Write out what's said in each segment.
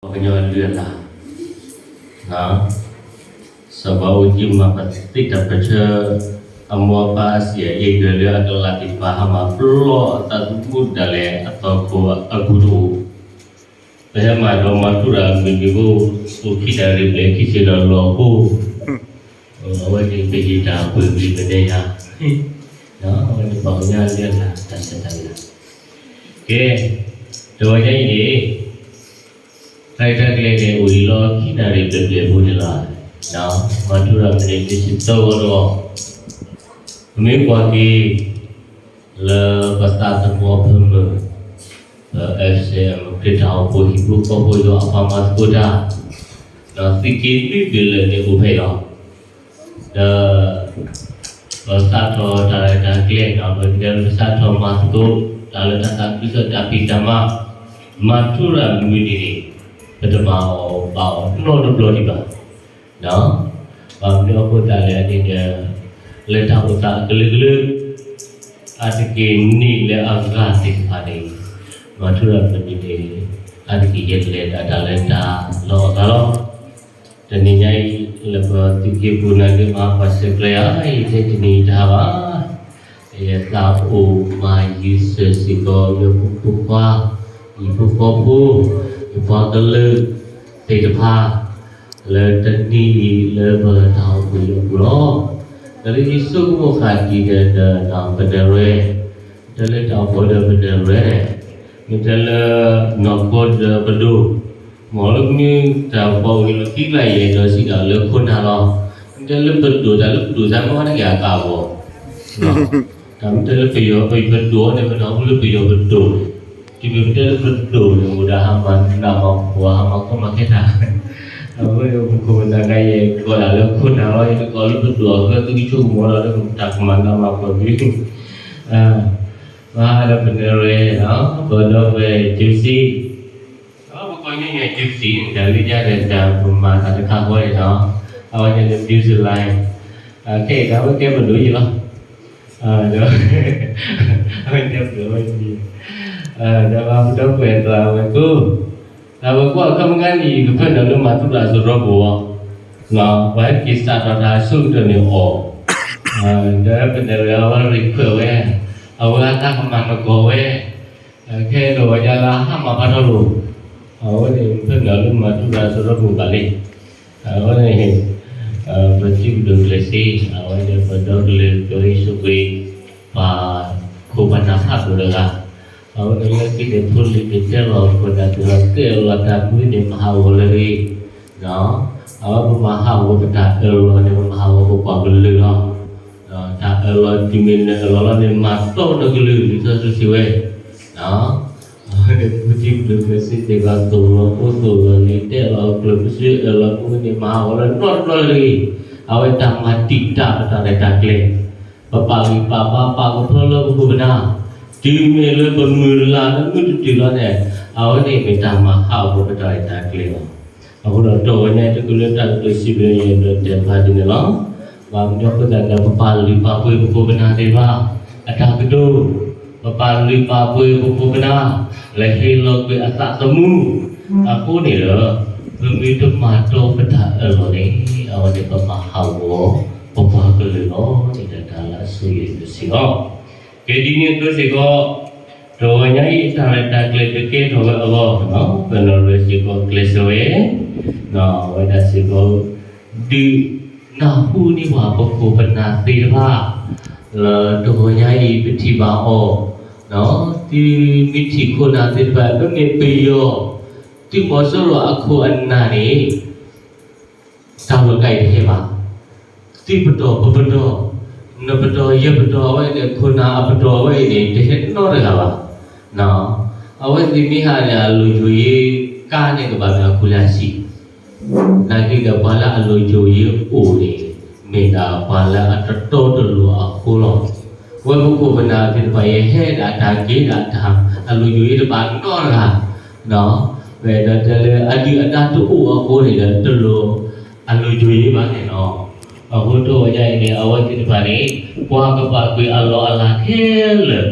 ပှၤကညီအလုၢ်အလၢ်, စီၤပၤအိၣ်ကံမၤပသ့ၣ်တၢ်ပၢၢ်ဆၢ အမိၢ်အပၢ်အစံၣ်အ့ၣ်ကၢၢ်လၢအကလးသ့ၣ်တဖၣ် ဟးမၤပျီအသးသမူဒၣ်လဲာ်အသီခိၣ်အကူၣ်တအိၣ်, ပဟဲမၤဒီးမၤထူရၤအမုၢ်နံၤဖိ အိၣ်ခံနၣ်ရံၣ်ဘျဲၣ်ခံဆံဒီးလီၤဟိ, အဝဲန့ၣ်ပဟ့ၣ်တၢ်ပှဲၤပျံၤပနဲယၤ, အဝဲန့ၣ်ပှၤကညီအလုၢ်အလၢ်တၢ်ဆဲးတၢ်လၤ, ကဲ, တဂီၤညါအံၤန့ၣ် တၢ်ရဲၣ်တၢ်ကျဲၤန့ၣ် အိၣ်ဒံးလီၤခံနၣ်ရံၣ်ဘျဲၣ်ဘျဲၣ်ဖိန့ၣ်လီၤ. မၤထူရၤမုၢ်နံၤခံဆံသၢဂီၤတဂီၤ, ပမ့ၢ်ကွၢ်က့ၤ လၢပသးသမူအဖၢမုၢ်, ပ F C M ခရံာ်တၢ်အိၣ်ဖှိၣ်ဟံၣ်ဖိဃီဖိယွၤအပှၤမၤသကိးတၢ်, ဒီးသုးက့နွံဘ့ၣ်လၢာ်န့ၣ်အိၣ်ဖဲအံၤလီၤ. ဒီး ပသးထီၣ်တၢ်ရဲၣ်တၢ်ကျဲၤဒီး ပကတဲလၢပသးထီၣ်မၤသကိး တၢ်လၢတၢ်သးခုကစီၣ်တၢ်ဖံးတၢ်မၤ, မၤထူရၤမုၢ်နံၤန့ၣ် ပတမၤအီၤဘၣ်အီၤနီတဘျီဒံးဘၣ်. ဘၣ်မနုၤအဃိသတးလဲၣ်န့ၣ်ဒီး လၢတၢ်အိၣ်သးအကလုာ်ကလုာ် အါတက့ၢ်နံၣ်လၢအဂၤသ့ၣ်တဖၣ်န့ၣ် မၤထူရၤမုၢ်နံၤန့ၣ် အါတက့ၢ်ယလဲၤဒၣ်တၢ်လၢတၢ်လီၢ်အဂၤလီၤ. တနံၤညါအံၤ လၢပသုးက့ပူၤနာ်က့ မၤပှၤဆဲးကျိးယၤအံၤ ထဲတနံၤတဟါဘၣ်. ယသးအိၣ်မၤယံၤစၢၤစ့ၢ်ကီး ယဖိမုၣ်ဖိခွါ, ယဖိဃီဖိ, ယပှၤကလုာ်သ့ၣ်တဖၣ် လၢတနံၤအံၤလၢပတၢ်အိၣ်ဖှိၣ်အပူၤလီၤ. ဒီးလၢယဆိကမိၣ်ဃာ်ဒ်ဒီး ပနရဲၣ်, မ့ၢ်တဲလၢတၢ်အိၣ်ဖှိၣ်ဒီးပနရဲၣ်, မ့ၢ်တဲလၢနီၢ်ခိဒီးပဒိၣ်, မ်လၢမ့ၢ်တၢ်အိၣ်ဖှိၣ်ဝံၤလီၢ်ခံကျါယဲၢ်ဒီးစံးဒၣ်လၢခိၣ်နၢ်လီၤ. မ့ၢ်တဲလၢပဒိၣ် တၢ်လၢပဒိၣ်သးမ့ၢ်အီၤတဂ့ၤအကါအဂီၢ် တၢ်မ့ၢ်တဲလၢပယီၤ ပဒိၣ်န့ၣ် ပနၢ်ဟူလၢပယီၤပဒိၣ်န့ၣ်, တုၤမ့ၢ်ပတဲလၢပဒိၣ်န့ၣ် အိၣ်ဒီးဟးမၤနးမၤဖှီၣ် ဟးမၤကဲတၢ်, အဝဲပခိၣ်ပနၢ်ကါယဲၢ်ကိးဒၣ်လၢခိၣ်နၢ်လီၤ. ယတကိးလၢပဒိၣ်အဃိ သုကဆိကမိၣ်လီၤ လၢပတၢ်ကမၤနးမၤဖှီၣ်သု, ဘၣ်ဒီးပနရဲၣ်, ပဒီပုၢ်ဝဲၢ် Gypsy, ပကိးညီညီ Gypsy န့ၣ် တၢ်လၢညါဒီးတၢ်ပမၤတၢ်တခါဃီန့ၣ်လီၤ. အဝဲန့ၣ်လၢ Gypsy Line ခဲအံၤတၢ်ဝဲကဲပဒိၣ်ယံၤလီၤ. ဒီး အဝဲတဲပဒိၣ်ဝဲ, ဒီးပဒီပုၢ်ဝဲၢ်သရၣ်ဝဲၢ်ကိ, သရၣ်ဝဲၢ်ကိ အခီပညီန့ၣ် ယကဖၢနုာ်လၢမၤထူရၤစရီပူၤအီၤ, ပှၤဟဲက့ၤစးထီၣ်တၢ်အဆိကတၢၢ်န့ၣ်အီၤ, ဒီးပနရဲၣ်အဝဲ request ဝဲ, အဝဲအတၢ်ကမၤသကိးဝဲ, ခဲအံၤတဂီၤညါလၢအဟးမၤဖးထီၣ်လိာ်, အဝဲန့ၣ် ဖၢနုာ်လၢမၤထူရၤစရီပူၤဘၣ်လံ. အဝဲန့ၣ် ပထံၣ်ပဒိၣ်ကျဲးစ့ အဝဲန့ၣ် ပဒီကလုာ်ကရံၣ်စူးကွံာ် ပှၤခိၣ်ပနၢ်ဖးဒိၣ်တဂၤ, အဝဲန့ၣ်လၢခံန့ၣ် ဖိလံၤန့ၣ်တဲလီၤခိၣ်နၢ်သ့ၣ်တဖၣ် ကဲအၢၣ်လီၤတၢ်မနုၤန့ၣ် မၤဟးဂီၤလၢတဂ့ၤ, အဝဲပမၤဟးဂီၤပတၢ်အၢၣ်လီၤန့ၣ် ပမၤဟးဂီၤပပှၤကလုာ်လီၤ. တၢ်အၢၣ်လီၤတုၤမ့ၢ်နအၢၣ်လီၤလီၤန့ၣ် မၤတီၢ်နကလုာ် လံာ်စီဆှံစံးဝဲ အဝဲန့ၣ် ပထံၣ်ပဒိၣ်ကျဲးစ့သ့ၣ်တဖၣ် သိၣ်လီၤဖိသိၣ်လီၤလံၤ တဲလီၤကျိာ် ပစုအၢၣ်လီၤမနုၤန့ၣ် မၤဟးဂီၤလၢနီတဘျီတဂ့ၤ, အဝဲတၢ်မၤတံာ်တာ်ပတၢ်ရဲၣ်တၢ်ကျဲၤ, ပပာ်ဂံၢ်ပာ်ဘါပာ်ကဖၢလၢပခိၣ်ပနၢ်, တုၤမ့ၢ်လၢပမုၢ်လၢ်လၢမုၢ်တတုၤလီၤန့ၣ်, အဝဲန့ၣ်မ့ၢ်တၢ်မၤဟးဂီၤပတၢ်ရဲၣ်တၢ်ကျဲၤလီၤ. အဃိဒီးတဂီၤညါအံၤ တချုးလၢတၢ်ကတိၤစံးဘျုးယွၤဒီးတဲဖျါဒ်န့ၣ်လီၤ. ဘၣ်မနုၤအဃိသတးဒီး ပပာ်လုၢ်ပာ်ပှ့ၤပခိၣ်ပနၢ်သ့ၣ်တဖၣ် အတၢ်ကတိၤ, ပပာ်လုၢ်ပာ်ပှ့ၤပခိၣ်ပနၢ် လၢဟ့ၣ်လီၤကွံာ်အသးသမူအဃိန့ၣ်ဒီး, ပမ့ၢ်တမၤတီၢ်ပတၢ်အၢၣ်လီၤန့ၣ် အဝဲန့ၣ်ပမၤဟးဂီၤ ပပှၤကလုာ်လီၤန့ၣ်ဒီး တၢ်လၢအဆိယံၤတစံးလီၤ. ကဲဒ်န့ၣ်အသိးစ့ၢ်ကီး, တဂီၤညါအံၤ တၢ်ရဲၣ်တၢ်ကျဲၤကကဲထီၣ်ဝဲအဂီၢ်, ပနရဲၣ်စ့ၢ်ကီးကျဲးစၢးဝဲ, အဝဲဒၣ်စ့ၢ်ကီး ဒုးနၢ်ဟူန့ၢ်ပှၤပခိၣ်ပနၢ်သ့ၣ်တဖၣ် လၢတဂီၤညါအံၤ ပထံၣ်ဘၣ်အီၤ, သုမ့ၢ်ထံၣ်ခိၣ်နၢ်သ့ၣ်တဖၣ် မ့မ့ၢ်ပယီၤ သုးမီၤစိရိၤအခိၣ်အနၢ်န့ၣ် တၢ်လီၢ်တခါအံၤတဟဲဘၣ်. သုပတီၢ်ပပတီၢ်, နပတီၢ်ယပတီၢ် အဝဲန့ၣ် ခိၣ်နၢ်အပတီၢ်အဝဲအံၤန့ၣ် တဟဲနီတဂၤဘၣ်. အဝဲသ့ၣ်မ့ၢ်ဟးန့ၣ် အလိၤယိၤယ့ ကါန့ၣ်ကဘၣ်မ့ၢ်အခိၣ်လၢအဆံး နာ်က့ဒီး ပှၤလၢအလိၤယိၤယ့အိၣ်န့ၣ် မ့ၢ်ဒၣ်ပှၤလၢအတတီတလိၤအဃိလီၤ. ဝဲပခိၣ်ပနၢ်သ့ၣ်တဖၣ်ယဟဲဒၣ်တၢ်က့ၤဒၣ်တၢ်အလိၤယိၤယ့တဘၣ်နီတဂၤ, ဝဲဒီးတဲလၢအဒုၣ်အဒါတအိၣ်အဃိန့ၣ်ဒီး တလိၤအလိၤယိၤယ့ဘၣ်န့ၣ်လီၤ. အဃိတဂီၤညါအံၤန့ၣ် အဝဲသ့ၣ်တဖၣ်န့ၣ် ပှၤကပာ်ကွံာ်အလီၢ်အလၤခဲလၢာ်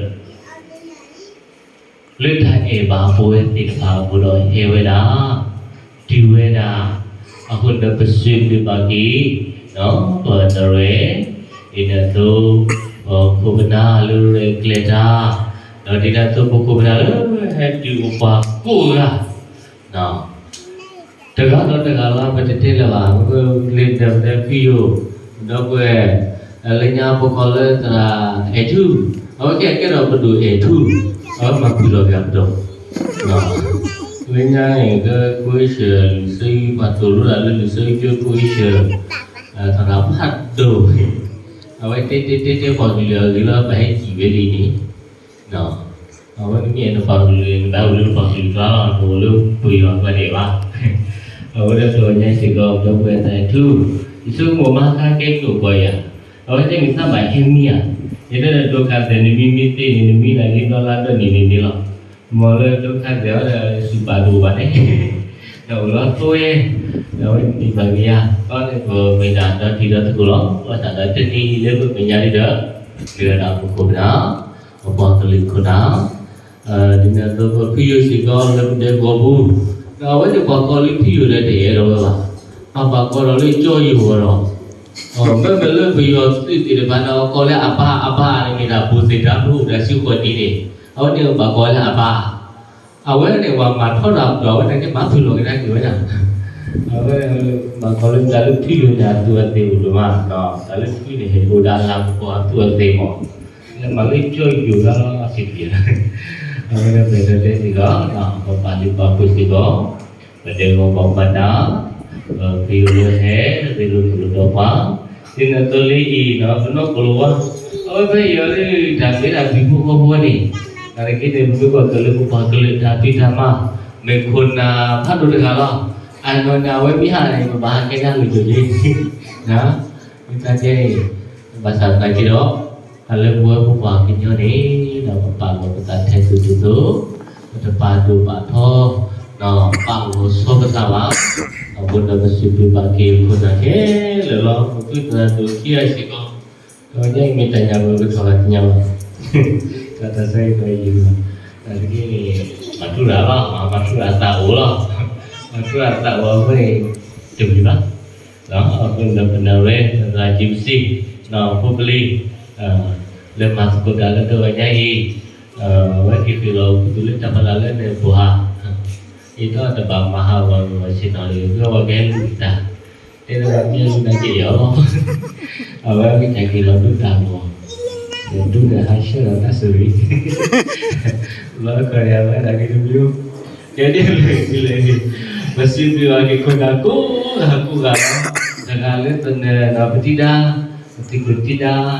လၢတၢ်အဲၣ်ဘၣ်ပဝဲသ့ၣ်တဖၣ်အပူၤဒီးဟဲဝဲဒၣ် အဃိန့ၣ်ဒီးပစံးဘျုးဘၣ်က့ၤ ပတရဲၣ် ဒ်န့ၣ်အသိး ပခိၣ်ပနၢ်လၢရဲၣ်ကျဲၤတၢ် ဒီးဒ်န့ၣ်အသိးပခိၣ်ပနၢ်လၢဟဲတုၤအိၣ်ပှၤကိးဂၤ တဂၤဒီးတဂၤလီၤ ပတတဲလၢၤဘၣ် ပကလဲၤဒီးပတဲဖုယိၣ် ဒီပုၢ်ဝဲၢ် လၢညါပကိးလၢသရၣ်အဲၣ်ထူ အဝဲကဲကဲဒီးပဒိၣ်အဲၣ်ထူ အဝဲမၤပှံၤလီၤက့ၤအပတီၢ် လၢညါန့ၣ် ကကိးအံၣ်စၢၤ လံာ်စီဆှံ ပှၤသိၣ်လိတၢ်လၢလံာ်စီဆှံကၠိကိးအံၣ်စၢၤ သရၣ်ဖးဒိၣ် အဝဲတဲတဲတဲတဲပှၤကလုာ်အဂ့ၢ်လၢပဟဲစံၣ်ဝဲလံန့ၣ် အဝဲန့ၣ်မ့ၢ်နပှၤကလုာ် နဘၣ်အိၣ်လၢပှၤကလုာ်ကျါလီၤ နအိၣ်လၢပယီၤကျါဒဲးဘၣ် အဝဲဒၣ်တဂီၤညါစ့ၢ်ကီး ဒီပုၢ်ဝဲၢ်သရၣ်အဲၣ်ထူ ယဆိကမိၣ်မၤကါကဲကၠိၣ်ပှၤယၤ အဝဲသ့ၣ်မ့ၢ်သးဘၣ်ဟဲမံဧါ ယတဲဒီးဒိခါသဲး နမံမ့ၢ်သ့န့ၣ် နမံလၢဂ့ၤဒီလါဒီးန့ၣ်န့ၣ်န့ၣ်လီၤ မ်လၢဒိခါသဲးအီၤဒီးစူၢ်ပာ်တအိၣ်ဘၣ်န့ၣ် ဒီးအိၣ်လီၤသိဝဲ ဒီးအဝဲန့ၣ်မံဘၣ်က့ၤယၤ အဃိန့ၣ် ပမဲာ်ညါဒီးထံဒီးသကိးလီၤ ဘၣ်ဆၣ်ဒီးတနံၤအံၤလၢပမဲာ်ညါဒ်ဒီး မ့ၢ်ဝဲဒၣ်ပခိၣ်ပနၢ် ပပှၤကလုာ်ခိၣ်နၢ် ဒ်န့ၣ်အသိးပဖုယိၣ်စ့ၢ်ကီးလၢပဒဲကဝီၤပူၤ ဒီးအဝဲန့ၣ်ပှၤကိးလၢဖုယိၣ်ဒီးတအဲၣ်ဒိးဝဲဘၣ် ပှၤကိးဒီးလၢကၠီယိၣ်ဝဲဒီး မ့မ့ၢ်လၢပယီၤသုးသ့ၣ်တဖၣ်န့ၣ် အကိးလၢအပၢ်အပၢ်န့ၣ်မ့ၢ်ဒၣ် ဘိၣ်သ့ၣ်တၢ်ဖိအိၣ်ဒီးဆံဃိးနံၣ်န့ၣ် အဝဲန့ၣ်ဘၣ်ကိးလၢအပၢ် အဝဲန့ၣ်ပှၤမၤထီၣ်တၢ်ပတီၢ် အဝဲန့ၣ်ကမၤဖုၣ်လီၤကဒါက့ၤဝဲဒၣ် အဝဲဘၣ်ကိးလၢတၢ်လၢဖုယိၣ်န့ၣ် အသူးအသ့ၣ်အိၣ်ဒိၣ်မး တၢ်လၢဖုန့ၣ်ဟဲအိၣ်ဒၣ်လၢပကိးအသူးအသ့ၣ်မး လၢမၤလၢကၠီယိၣ်ဒၣ်လီၤစ့ၢ်ကီး အဝဲဒၣ်ပှဲၤဒီးတဲစ့ၢ်ကီး ပပာ်လုၢ်ပာ်ပှ့ၤစ့ၢ်ကီး ပဒဲကဝီၤပှၤမၤတၢ် ပဖုယိၣ်လၢဟဲ ပသ့ၣ်လိာ်ကလိာ်ဒီးပှၤ ဒ်န့ၣ်အသိးလၢအံၤ ပနီၢ်ကလိာ်ဝါ အဝဲဖဲအံၤအီၤလၢတၢ်မ့ၢ်ဒၣ်ဖံးဖိဃီဖိန့ၣ် နာ်သက့န့ၣ် ပမ့ၢ်ကွၢ်က့ၤလၢပပှၤကလုာ်တၢ်ဖံးတၢ်မၤ မ့ၢ်ခိၣ်နၢ်ဖးဒိၣ်တဂၤလီၤ အနီၢ်န့ၣ်အဝဲမ့ၢ်ဟးန့ၣ် ပဘၣ်ဟးကဲဒၣ်လိာ်က့ၤလံ မ့ၢ်တၢ်တဲန့ၣ် ဘၣ်ဆၣ်သနာ်က့ဒီး တၢ်လၢပဝဲပပှၤကညီန့ၣ် ဒီးပပာ်လီၤပသးထဲသိးသိးသိး ပတပာ်ဒိၣ်ပာ်ထီ ဒီးပာ်လီၤဆီပသးဘၣ် အဃိဒီးပစံးဘျုးဘၣ်က့ၤခိၣ်နၢ်ခဲလၢာ်လီၤ ပသုတရၢ်ဒိၣ်ခံဂၤစ့ၢ်ကီး ဒီးညါအံၤမ့ၢ်တၢ်ညၣ်ဘၣ်ကထီၣ်ဘၣ်တညါဘၣ် တၢ်တၢ်ဆၢအံၤဒီးယံာ်ဘၣ် တၢ်တက့ၢ်န့ၣ် မၤထူရၤလီၤ မၤထူရၤသးအိၣ်လီၤ မၤထူရၤသးအိၣ်အဃိန့ၣ် တမံၤဘၣ် အဃိန့ၣ်ဒီးပနၢ်ဝဲ သရၣ်ကံပစံ ဖိပလံၤ လၢမၤသကိးတၢ်လၢတဂီၤညါအံၤ အဝဲက့ၤဃ့ၢ်လီၤအိၣ်ခူသူၣ်လၢတၢ်ဖးလၢ်လၢန့ၣ်ပှၤ အံၤဒီးတဘၣ်မၤဟးဂီၤဂီၤဆ့ၣ်နီၤလံ ကဲဝဲကဟဲလူၤတၢ် တဲလၢဘၣ်မ့ၢ်လူၤနာ်က့ၢ်အီၤ အဝဲမ့ၢ်တၢ်က့ၤလီၤဒိၣ်တၢ်ဂီၤ ဒိၣ်န့ၣ်ဟးဆှၢလီၤတၢ်စၢၤရံ လီၤခီယၤဝဲဒၣ်က့ၤတမံၤ ကဲဒ်လဲၣ်ဒ်လဲၣ်န့ၣ် ပစံးဘျုးဘၣ်က့ၤခိၣ်နၢ်ကိးဂၤကိးဂၤလီၤ တဂၤလၢပနၢ်ဒီးပတံၤဒါ ပသုးခိၣ်တံၤဒါ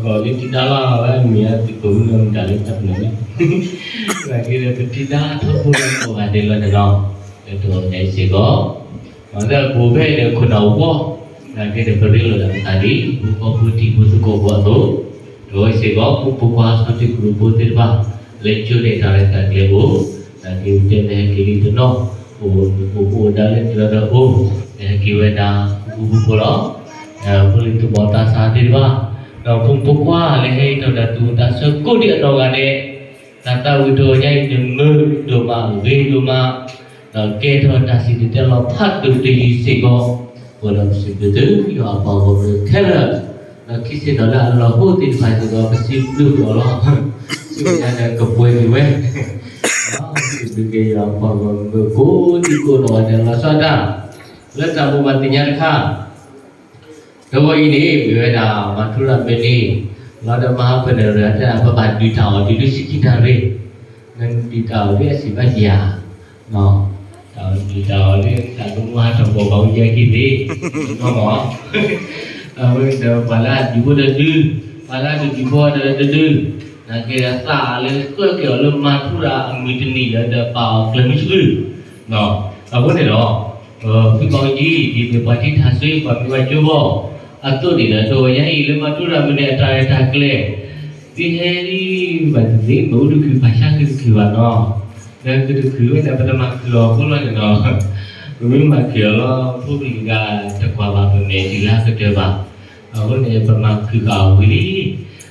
လီၤကီးလၢတံၤဒါလီၤ အဝဲမ့ၢ်အသုးခိၣ်မုၢ်လီၤမတၤလၢတၢ်ပနၢ်လံ နာ်က့ဒီးပတံၤဒါထီဘိလီၤကိးဂၤဒဲးလီၤန့ၣ်လီၤ လၢတဂီၤညါအံၤစ့ၢ်ကီး ဒီးပအိၣ်ဖဲန့ၣ်ခိၣ်နၢ်အိၣ်ဘှီ နာ်က့ဒီးပရ့လိာ်သးဒ် ဖိဃီဖိတံၤဖိသကိးဖိအသိး ဒီးစ့ၢ်ကီး ပဖိခွါစီၤထံကရူၢ်ဖိသ့ၣ်တဖၣ် လၢကၠိဒဲးတၢ်ရဲၣ်တၢ်ကျဲၤအိၣ် နာ်က့တဲလၢဟဲက့ၤလံတနီၤ အိၣ်အိၣ်အိၣ်ဒၣ်လၢတၢ်ဒီးအိၣ် လၢဟဲက့ၤဝဲဒၣ် ဃူဃူဖိဖိလီၤ ဖိလံၤသူၣ်ဘီၣ်သးစၢ်သ့ၣ်တဖၣ် ဒီးဖိမုၣ်ဖိခွါလၢဟဲဟ့ၣ်ထီၣ်တၢ်သူၣ်ဝံၣ်သးဆၢကိးဒံးအနီၢ်ဂၤဒဲး တၢ်သးဝံၣ်တဂီၤညါအံၤန့ၣ် မုာ်ဒိၣ်မးဂ့ၤဒိၣ်မး ဒီးကဲထီၣ်တၢ်စံၣ်တဲၤတဲလီၤဖးဒိၣ်တယုၢ်စ့ၢ်ကီး အဃိဒီးပစံးဘျုးသုယွၤအပှၤဂီၢ်မုၢ်ခဲလၢာ် ဒီးခံဆ့ၣ်နီၤလၢအလီၢ်အိၣ်သ့ၣ်တဖၣ်စ့ၢ်ကီး ပစံးဘျုးအီၤလီၤ စံးဝဲဒၣ်ဒီးကပှဲၤက့ၤဝဲ စံးဘျုးက့ၤယွၤအပှၤဂီၢ်မုၢ်ကိးဒံကိးနီၢ်ဂၤဒဲးလီၤဆီဒၣ်တၢ် လၢတၢ်ဘိးဘၣ်သ့ၣ်ညါတခါ တဂီၤအံၤန့ၣ် မ့ၢ်ဝဲဒၣ် မၤထူရၤမုၢ်နံၤ လီၤဒီးမၤဟးဖၢၣ်န့ၣ် ရၤတဲဒၣ် ပဘၣ်ဒုးတၢ်အီၣ်တုၤလၢဆံခံနၣ်ရံၣ် နဒုးတၢ်အီၣ်လၢအစံးဘၣ်ယၤ တၢ်ဒုးတၢ်အီၣ်လၢတၢ်ကမူဟးထီၣ်ကီၢ်ဘၣ်ဝံၤယဲၢ်ခံသ့ၣ် နီၢ်မး အဝဲဒီးပှၤလၢအဒုးဖိဒီးဒုး ပှၤလၢအတဒုးဖိဒီးတဒုး နာ်က့ဒီးသးလၢဃၢက့ၤအီၤလၢမၤထူရၤအမုၢ်တနံၤလၢဒီးပာ်အီၤကျဲမုၢ်ဆူၣ် အဃိန့ၣ်ဒီး ဖုဘၣ်အူကၠံ ဒ်မ့ၢ်ပှၤထံထၣ်စွ့ ပှၤမ့ၢ်ပှၤကၠိဘီၣ် အသိးန့ၣ်ဒီး တဂီၤညါအံၤလၢမၤထူရၤမုၢ်နံၤအတၢ်ရဲၣ်တၢ်ကျဲၤ သုဟဲလံ ဘၣ်သ့ၣ်သ့ၣ် ပအိၣ်တခုးပာ်ဆါခုးတခုးဘၣ်နီၤ ဒီးခုးတခုးဝဲန့ၣ် ပတမၤခုးအီၤအဃိလီၤန့ၣ်နီၤ ပမ့ၢ်မၤခုးအီၤလီၤ ဖိပလံၤဂၤတကွၢ်ဘၣ်ပမဲာ်ဒ်လၢကတၢၢ်ဘၣ် အဃိန့ၣ် ပမၤခုးဃာ်အီၤ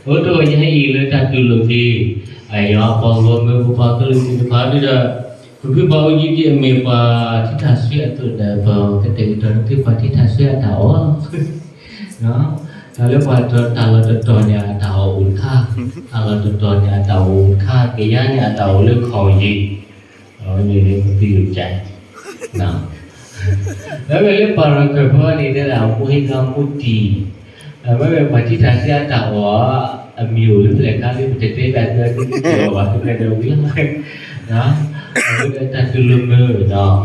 ဝံၤလံ အဃိတဂီၤညါအံၤလၢတၢ်တူၢ်လိာ်က့ၤ ယွၤအပှၤဂီၢ်မုၢ်ပပှၤကလုာ်သ့ၣ်တဖၣ်ဒ်ဒီး ပဖုပှၤအူကၠံဒ်အမ့ၢ်ပှၤထံထၣ်ဆှဲအသိးဒီး ပကတဲာ်ကတီၤန့ၢ်သုပှၤထံထၣ်ဆှဲအတၢ်အီၣ်, တၢ်လၢပှၤတၢ်လီၣ်တတီၤန့ၣ်အတၢ်အီၣ်အိၣ်တခါ, တၢ်လီၣ်တတီၤန့ၣ်အတၢ်အိၣ်အိၣ်တခါ, ကယၤန့ၣ်အတၢ်အိၣ်လၢ ခေါင်ရေ, အဝဲန့ၣ်လၢပသံယိၣ်ကၠဲး မ့မ့ၢ်လၢပှၤရၤခၢၣ်ဖိန့ၣ် တဲဒၣ်မိၢ်ဟ့ၣ်ခါမိၢ်တံၢ်, မ့မ့ၢ်ပှၤထံထၣ်ဆှဲအတၢ်အီၣ်, အမံၤအိၣ်လၢဖဲလဲၣ်ခါလၢပတတဲဘၣ်သုအသုတက့ၤအီၣ်ဘၣ် သုကဒီးဝံၤလီၤ, အဝဲဒၣ်တၢ်တူၢ်လိာ်မုာ်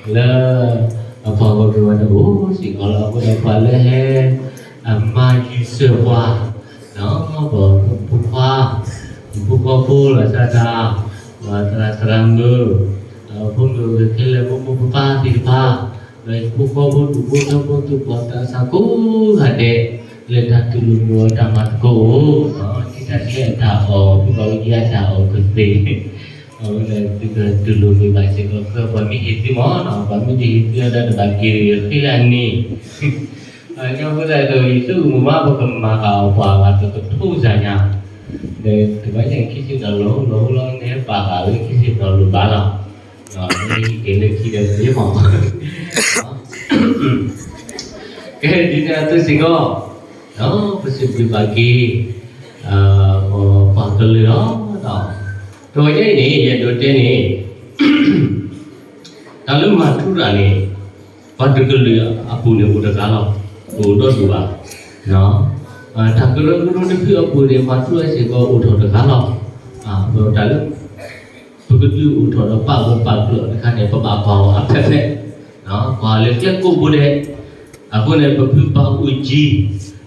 ဒီး လၢ အပှၤဂီၢ်မုၢ်ဝဲန့ၣ်အိၣ်စ့ၢ်ကီးလီၤ. အဃိဒီးပှၤလၢဟဲ အမၤယုၤစၢၤပှၤ ပဖိခွါ, ဖိခွါဖိလီၤစၢ်တၢ်, သရၣ်သရၣ်မုၣ်, ဖိမုၣ်ဖိခွါခဲလၢာ် မိၢ်မိၢ်ပၢ်ပၢ်သ့ၣ်တဖၣ်, ဒီးဖိခွါဖိဒူၣ်ဖိထၢဖိသူၣ်ဘီၣ်သးစၢ်ကိးဂၤဒဲး, လၢတၢ်တူၢ်လိာ်မုာ်အတၢ်မၤသကိးအိၣ်, ထံထၣ်ဆှဲအတၢ်အီၣ် ဖုဘၣ်အူကၠံအတၢ်အီၣ်ကသ့ၣ် အဝဲဒၣ်သုကတူၢ်လိာ်မုာ်ဘၣ်စ့ၢ်ကီး ပှၤမ့ၢ်ဟ့ၣ်သုမ့ၢ်နီၤ, ပှၤမ့ၢ်တဟ့ၣ်သုဒီး တဘၣ်က့ၤဃ့လၢအန့ၣ်, ညီဖိသၣ်ဒီး ယသုကမူၤမး ပကမၤဃာ်အီၤပှၤဂၤတကထိစှၤညါ, ဒီးတဘၣ်ညါခံဆ့ၣ်နီၤလီၤလီၤလီၤ နဟဲပာ်ဃာ်လၢခံဆ့ၣ်နီၤလိၣ်ဘၣ်လီၤ, မ့ၢ်ဟံးက့ၤလၢခံဒီးသ့မး ကဲ ဒ်န့ၣ်အသိးစ့ၢ်ကီး, ပစံးဘျုးဘၣ်က့ၤ ပှၤကလုာ်လီၤ. တဝဲညါအံၤန့ၣ် ယအဲၣ်ဒိးတဲန့ၣ် တၢ်လၢမၤထူရၤန့ၣ် ပှၤတကလုာ်အပူၤန့ၣ်အိၣ်တဂၤလီၤ, တအိၣ်ဒီဒူၣ်ဘၣ်. တၢ်ကရၢကရိတဖုအပူၤန့ၣ် မၤထူရၤစ့ၢ်ကီးအိၣ်ထီၣ်တဂၤလီၤ. တၢ်လၢ ပကဒုးအိၣ်ထီၣ်ဒီးပာ်ဂၢၢ်ပာ်ကျၢၤတခါန့ၣ် ပဘၣ်ကွၢ်အီၤအဖဲဖဲ, ကွၢ်လၢကျဲကိးဘိဒဲး, အဃိန့ၣ် ပဖုဘၣ်အူကၠံ,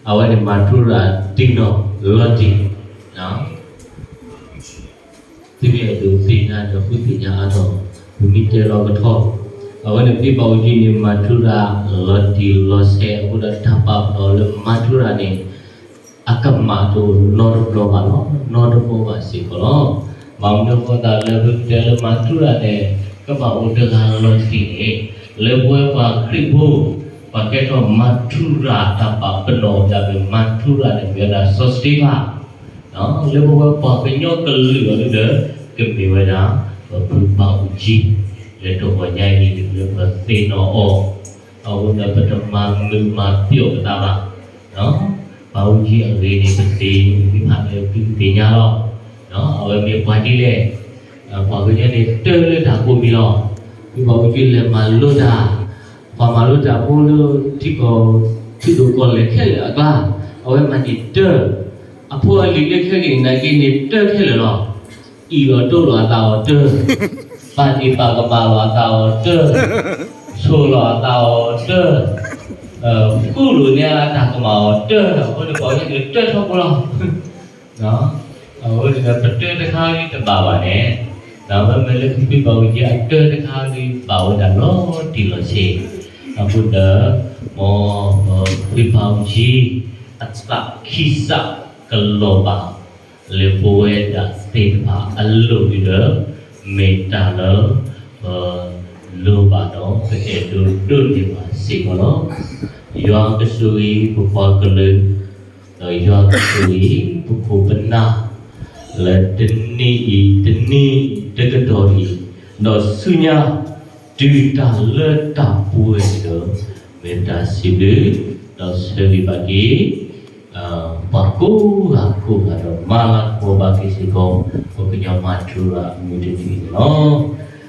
အဝဲန့ၣ်မၤထူရၤတံၢ်နီၢ်လီၤတံၢ် သုမ့ၢ်အဲၣ်ဒိးသ့ၣ်ညါဒီးဃုသ့ၣ်ညါအါထီၣ်, ပမ့ၢ်တဲလီၤကထီၣ်, အဝဲန့ၣ် ဖုဘၣ်အူကၠံန့ၣ် မၤထူရၤလီၤတံၢ်လီၤဆဲး အဃိဒီးတၢ်ပာ်ပနီၣ်လၢမၤထူရၤန့ၣ် အကမၣ်တအိၣ်နီတဘျီဘၣ်လီၤ, နီတဘျီဘၣ်စ့ၢ်ကီးလီၤ. ဘၣ်မနုၤအဃိသတးလၢပကတဲလၢမၤထူရၤန့ၣ် ကဘၣ်အိၣ်တဂၤလီၤတံၢ်န့ၣ်, လၢပဝဲပှၤခရံာ်ဖိ ပှၤကဲထီၣ်မၤထူရၤတၢ်ပာ်ပနီၣ်အီၤဒၣ်မ့ၢ်မၤထူရၤန့ၣ် မ့ၢ်ဝဲဒၣ်စီၤစတ့ဖၣ် လၢပဝဲပှၤကညီကလုာ်အီၤဒၣ် ကမ့ၢ်ဝဲဒၣ် ပဖုဘၣ်အူကၠံ, လၢတဂီၤညါအံၤလၢပသ့ၣ်နီၣ်အီၤ, အဃိဒီးပတမၤမုာ်မၤပျီၣ်ပသးဘၣ်. ဘၣ်အူကၠံအဂ့ၢ်န့ၣ် ပသ့ၣ်ဖးလၢသုသ့ၣ်ညါလီၤ. အဝဲမ့ၢ်ပှၤဒ်လဲၣ်, ပှၤကညီန့ၣ်တၢၢ်လၢတၢ်ကိးမံၤလီၤ. ဖုဘၣ်အူကၠံလဲၤမၤလိတၢ်, ပှၤမၤလိတၢ်ဖိလၢထံကီၢ် ထံဒိၣ်ကီၢ်လဲၢ်ခဲလၢာ်အကျါ, အဝဲမၤန့ၢ်တၢၢ်, အဖိအလံၤလၢခဲကနံၣ်နာ်က့န့ၣ် တၢၢ်ခဲလၢာ်လီၤ. အ့ၣ်လိာ်တိလိာ်အသးအီၤတၢၢ်, ပာ်ဒ့ၣ်ပာ်ကမၣ်လိာ်အသးအီၤတၢၢ်, ဆိၣ်လိာ်အသးအီၤတၢၢ်, ဃူလိာ်န့ၢ်အတၢ်ကမၣ်အီၤတၢၢ်, အဃိန့ၣ် ပှၤကညီန့ၣ်တၢၢ်ထီဘိလီၤ. အဃိန့ၣ်ဒီး ပတၢၢ်တခါလံတဘၣ်ဘၣ်န့ၣ်, ဒီးမ့မ့ၢ်လၢဖုဘၣ်အူကၠံအတၢၢ်တခါလံ ဘၣ်ဝဲဒၣ်လီၤတံၢ်လီၤဆဲး, အဃိဒီး မ်ဖုဘၣ်အူကၠံ အသးခံစးကလီၤဘၣ် လၢပဝဲဒၣ်သ့ၣ်တဖၣ်အလိၤဒ်ဒီး မ့ၢ်တၢ်လၢ ပလိၣ်ဘၣ်ဒီး ပအဲၣ်ဒိးဒိးန့ၢ်ဘၣ်စ့ၢ်ကီးလီၤ. ယွၤကဆိၣ်ဂ့ၤပပှၤကလုာ်, ဒီးယွၤကဆိၣ်ဂ့ၤ ပခိၣ်ပနၢ် လၢတနံၤအံၤတနံၤတကတီၢ်အံၤ, ဒီးဆူညါ တုၤတၢ်လၢတၢ်ပှဲၤဒီး မ့ၢ်တၢ်စံးဘျုး ဒီးဆၢဂ့ၤဘၣ်က့ၤ ပှၤကိးဂၤကိးဂၤဒီး မၤလၤကပီၤဘၣ်က့ၤစ့ၢ်ကီး ပကညီမၤထူရၤအမုၢ်တနံၤ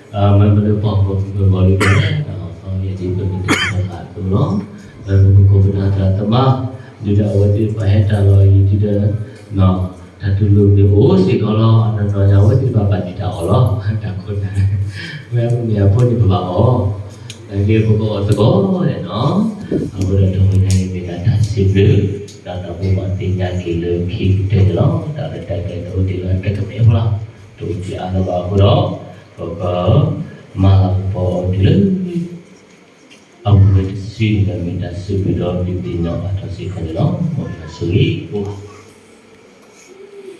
အံၤန့ၣ်လီၤ. မ့မ့ၢ်လၢပှၤဂီၢ်မုၢ်ဂီၢ်လံၤန့ၣ် ယဲဒၣ်ပမ့ၢ်တၢ်ဘၣ်အသိးလီၤ. လၢပခိၣ်ပနၢ်သရၣ်သမါ ဒုၣ်ဒါအဝဲသ့ၣ်တဖၣ်ဟဲတၢ်လီၤအံၤဒ်ဒီး တၢ်တူၢ်လိာ်မ့ၢ်အိၣ်စ့ၢ်ကီးလီၤ. နီၢ်နီၢ်ညါအဝဲသ့ၣ်တဖၣ်ဘၣ်တံာ်တာ်အီၤလီၤ. တၢ်ခိၣ်နၢ် ဝဲအမုၢ်နံၤအဖိန့ၣ်ပဘၣ်အီၣ်, နာ်က့ပကအီၣ်သကိးန့ၣ်နီၤ. အဃိဒီးတဂီၤညါအံၤမ့ၢ်ဒၣ်တၢ်စံးဘျုး ဒီးတၢ်ဘိးဘၣ်သ့ၣ်ညါက့ၤလၢခံကတၢၢ်န့ၣ်လီၤ. တၢ်ရဲၣ်တၢ်ကျဲၤတအိၣ်ဒံးလၢတကမဲာ်ဖိလီၤ. တအိၣ်ဒံးအါလၢၤဘၣ်အဃိဒီး ပကမၤလၤကပီၤအီၤတုၤလၢ အဝဲတစုန့ၣ်ဒီး မ့ၢ်တၢ်စံးဘျုးဒီးဒုးသ့ၣ်နီၣ်ဘၣ်တၢ်စ့ၢ်ကီးန့ၣ်လီၤ. မ်ယွၤဆိၣ်ဂ့ၤအိၣ်